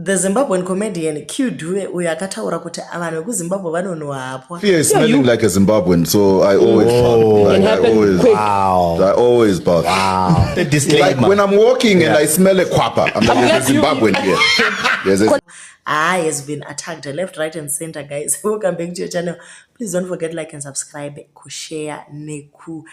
The Zimbabwean comedian Q Dube uyo akataura kuti vanhu vekuZimbabwe vanonhuwa hapwa. Fear is smelling like a Zimbabwean, so I always bath. Like Can I happen always, quick. Wow. I always bath. Wow. The disclaimer. Like when I'm walking and I smell a kwapa, I'm like, there's a Zimbabwean here. There's a Ah, has been attacked left, right and center, guys. Welcome back to your channel. Please don't forget like and subscribe, kushare neku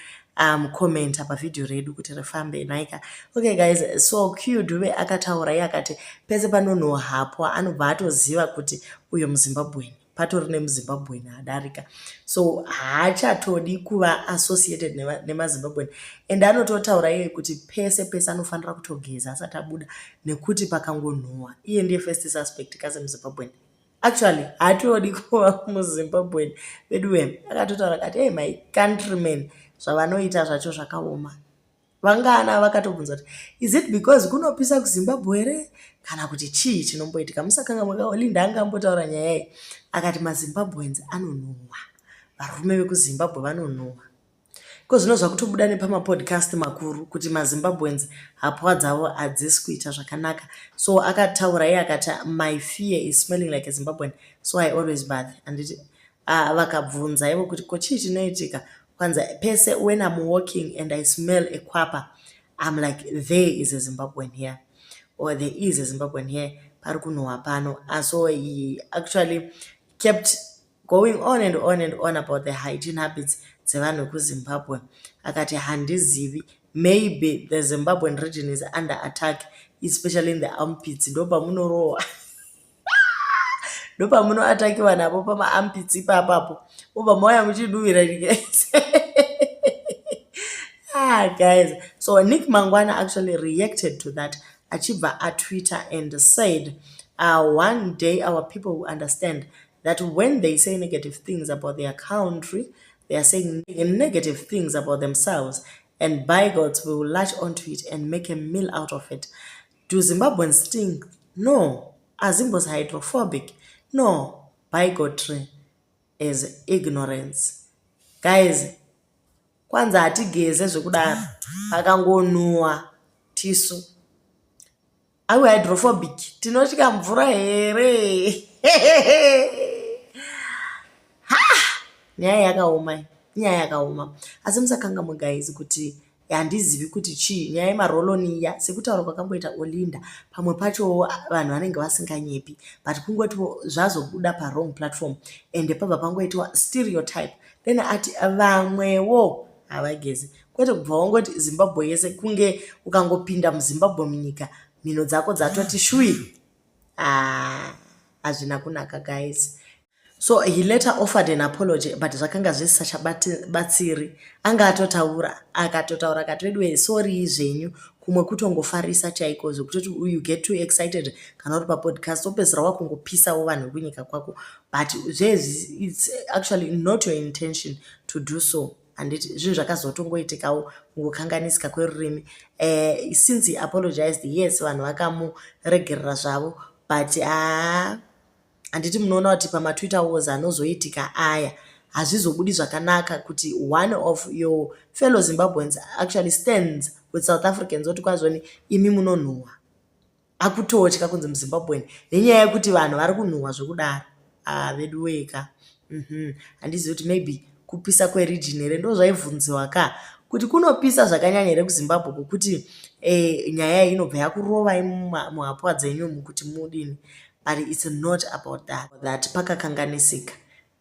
commenta pavhidhiyo redu kuti rifambe naika. Okay guys, so Q Dube akataura iye akati pese panonhuwa hapwa anobva atoziva kuti uyo muZimbabwean, patori nemuZimbabwean adarika. So haachatodi kuva associated nemaZimbabwean and anototaura iye kuti pese pese anofanira kutogeza asati abuda nekuti pakangonhuwa iye ndiye first suspect kasi muZimbabwean. Actually haatodi kuva muZimbabwean veduwe. Akatotaura akati, "Hey, my countrymen, zvavanoita zvacho zvakaoma." Vangana vakatobvunza kuti is it because kunopisa kuZimbabwe here kana kuti chii chinomboitika. Musakanga Olinda anga ambotaura nyaya iyi akati maZimbabweans anonhuhwa, varume vekuZimbabwe vanonhuhwa. Ko zvino zvakutobuda nepamapodcast makuru kuti maZimbabweans hapwa dzavo hadzisi kuita zvakanaka. So akataura iye akati, "My fear is smelling like a Zimbabwean, so I always bath." Handiti vakabvunza ivo kuti ko chii chinoitika, kwanza pese when I'm walking and I smell a kwapa, I'm like, there is a Zimbabwean here or there is a Zimbabwean here, pari kunhuhwa pano. So he actually kept going on and on and on about the hygiene habits dzevanhu vekuZimbabwe. Akati handizivi, maybe the Zimbabwean region is under attack, especially in the armpits. Ndopamunorohwa, ndopamunoatakiwa napo pamaarmpits ipapapo, mobva mauya muchiduvira. Ah guys, so Nick Mangwana actually reacted to that achibva atwitter and said, "One day our people will understand that when they say negative things about their country, they are saying negative things about themselves, and by gods we will latch onto it and make a meal out of it. Do Zimbabweans stink? No. Are Zimbos hydrophobic? No. Bigotry is ignorance." Guys, kwanza hatigeze zvekudaro, pakangonhuhwa tisu. Are we hydrophobic? Tinotya mvura here? Ha, nyaya yakaoma, inyaya yakaoma. Asi musakangamwe guys kuti handizivi kuti chii nyaya yemaroll-on iya, sekutaura kwakamboita Olinda, pamwe pacho vanhu vanenge vasinganyepi, but kungotiwo zvazobuda pawrong platform ende pabva pangoitwa stereotype. Then ati vamwewo havagezi, kwete kubva wangoti Zimbabwe yese, kunge ukangopinda muZimbabwe munyika mhino dzako dzatoti shui. Hazvina kunaka guys. So he later offered an apology, but zvakanga zvisisachabatsiri. Anga atotaura, akatotaura akati, "Veduwe, sorry zvenyu." Kumwe kutongofarisa chaiko zvekutoti you get too excited kana uri papodcast, wopedzisira wakungopisawo vanhu vekunyika kwako, but zvezvi it's actually not your intention to do so. Handiti zvinhu zvakazotongoitikawo, kungokanganisika kwerurimi. Since he apologized, yes, vanhu vakamuregerera zvavo, but haa, handiti munoona kuti pamatwitter wars anozoitika aya hazvizobudi zvakanaka kuti one of your fellow Zimbabweans actually stands with South Africans, oti kwazvoni imi munonhuhwa, akutotya kunzi muZimbabwean nenyaya yekuti vanhu vari kunhuhwa zvekudaro. Vedu weka, Handizivi kuti maybe kupisa kweregion here, ndo zvaibvunziwa ka kuti kunopisa zvakanyanya here kuZimbabwe kwokuti nyaya iyi inobva yakurovai muhapwa dzenyu kuti mudini. But it's not about that, pakakanganisika.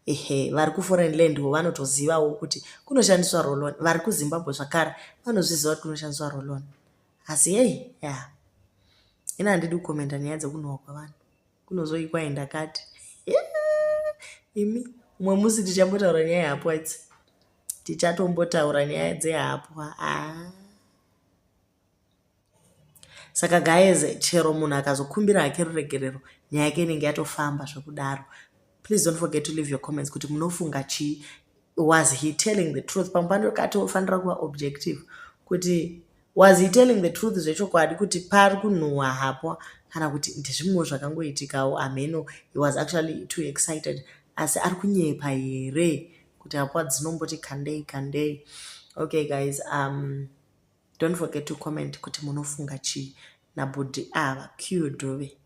Ehe, vari kuforeign land vanotozivawo kuti kunoshandiswa roll-on, vari kuZimbabwe zvakare vanozviziva kuti kunoshandiswa roll-on. Asi hei ya, ini handidi kukomenda nyaya dzekunhuhwa kwavanhu, kunozoikwa ndakati imi umwe musi tichambotaura nyaya yehapwa idzi, tichatombotaura nyaya dzehapwa. Ah. Saka guys, chero munhu akazokumbira hake ruregerero, nyaya yake inenge yatofamba zvekudaro. Please don't forget to leave your comments kuti munofunga chii. Was he telling the truth? Pamwe panokatofanira kuva objective kuti was he telling the truth zvechokwadi kuti pari kunhuhwa hapwa, kana kuti ndezvimwewo zvakangoitikawo hameno, he was actually too excited, asi ari kunyepa here kuti hapwa dzinomboti kandei kandei? Okay guys, don't forget to comment kuti munofunga chii nabhudhi ava Q Dube.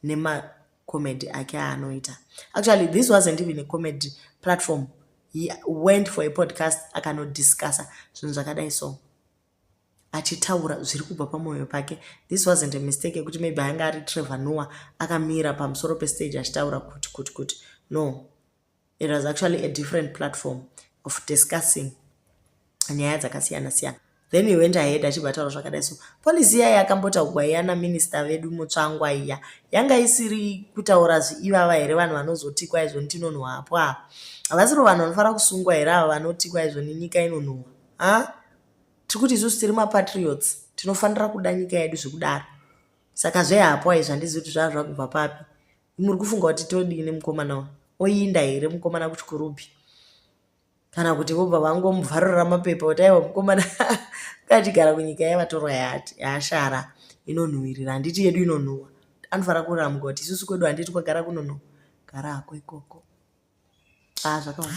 Nemacomedy ake aanoita. Actually, this wasn't even a comedy platform. He went for a podcast akanodiscussa zvinhu zvakadai so, achitaura zviri kubva pamwoyo pake. This wasn't a mistake yekuti maybe anga ari Trevor Noah akamira pamusoro pestage achitaura kuti. No, it was actually a different platform of discussing nyaya dzakasiyana siyana. Then he went ahead achibva ataura zvakadai so: policy iya yakambotaurwa iya naminista vedu Mutsvangwa iya, yanga isiri kutaura zviivava here? Vanhu vanozotikwa izvo tinonhuhwa apo ava, havasiro vanhu vanofanira kusungwa here ava vanotikwa izvo nenyika inonhuhwa? Ha, tiri kuti isusu tiri mapatriots, tinofanira kuda nyika yedu zvekudaro. Saka zvehapwa izvi handizivi kuti zvava zvakubva papi. Muri kufunga kuti todini? Mukomana uyu oinda here, mukomana kuChikurubi, kana kuti vobva vangomubvarurira mapepa kuti aiwa, mukomana kachigara kunyika yavatorwa yaashara inonhuhwirira? Handiti yedu inonhuhwa? Anofanira kuramuka kuti isusu kwedu handiti kwagara kunonhuhwa? Gara hako ikoko. Ah, zvakaoma.